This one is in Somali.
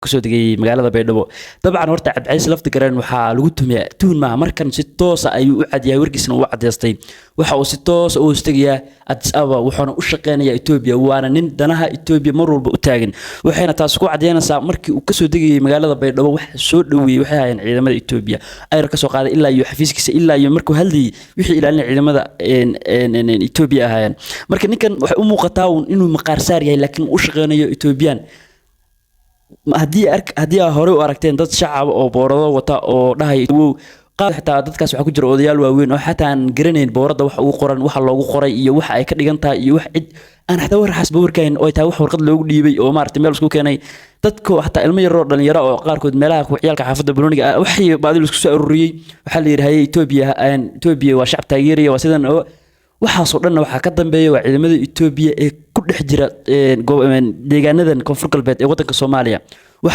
Kasoo degay magaalada Baydhabo. Dabcan horta Cabdicasiis Laftigareen waxaa lagu tumiyaa tuhun maaha, markan si toosa ayuu u cadyahay, warkiisna uu cadeystay. Waxa uu si toosa u hoostegayaa Addis Ababa, wuxuuna u shaqeynayaa Etoobiya, waana nin danaha Etoobiya mar walba u taagan. Waxayna taas ku cadeynaysaa markii uu kasoo degayay magaalada Baydhabo, wax soo dhoweeyey waxay ahaayeen ciidamada Etoobiya, ayar kasoo qaaday ilaa iyo xafiiskiisa, ilaa iyo markuu hadlayay wixii ilaalinaya ciidamada Etoobiya ahaayeen. Marka ninkan waxay u muuqataa uun inuu maqaar saar yahay, laakiin uu u shaqeynayo Etoobiyaan. Haddii aa horey u aragteen dad shacab oo boorado wata oo dhahaya wow, qaar xitaa dadkaas waxaa ku jira odayaal waaweyn oo xataa aan garanayn booradda wax ugu qoran, waxa loogu qoray iyo waxa ay ka dhigan tahay, iyo wax cid aan xataa war xasba warkayn oo ay tahay wax warqad loogu dhiibay oo maaragtay meel isku keenay. Dadku xataa ilmo yaroo dhalinyaro oo qaarkood meelaha ciyaalka xaafadda banooniga ah waxay baadi la isku soo ururiyey. Waxaa la yidhi, haye, Etoobiya, Etoobiya waa shacab taageeraya, waa sidan oo waxaasoo dhanna waxaa ka dambeeya waa ciidamada Etoobiya ee ku dhex jira deegaanadan Koonfur Galbeed ee waddanka Soomaaliya.